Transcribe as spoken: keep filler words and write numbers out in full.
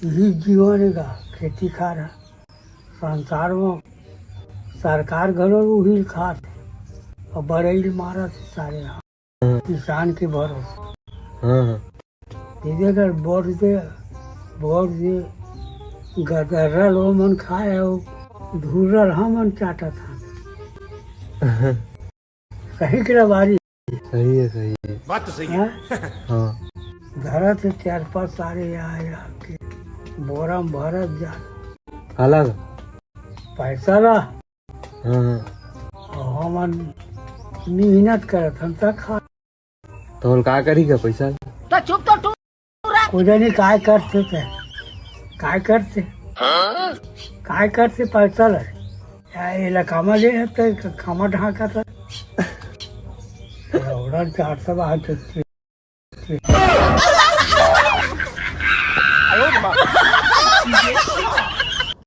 यही जीवन हे गा, खेती खार हे। संसार में सरकार घलो उही ल खात हे। अउ बड़ई ल मारत हे सारे ह। हाँ। किसान के भरोसे। हाँ, हाँ। सीधे कर वोट दे, वोट दे, गदर्रल ओमन खाए अउ धुर्रल हमन चाटत हन। सही के बारी। सही है, सही है। बात तो सही है। हाँ? हाँ। धरत हे चार पाँच सारे आए आके, बोरा में भरत जा। अलग? पैसा ला। हाँ, हाँ। अउ हमन मेहनत करत हन त खा। तो हम का करी का पैसा? तो चुप तो तू रह। कोई नहीं, काय करथे ते? काय करथे? काय करथे पैसा ला? या एला कामा ले हे ते, कामा ढांका त। रौड़ा चार सौ बाहर चुकती।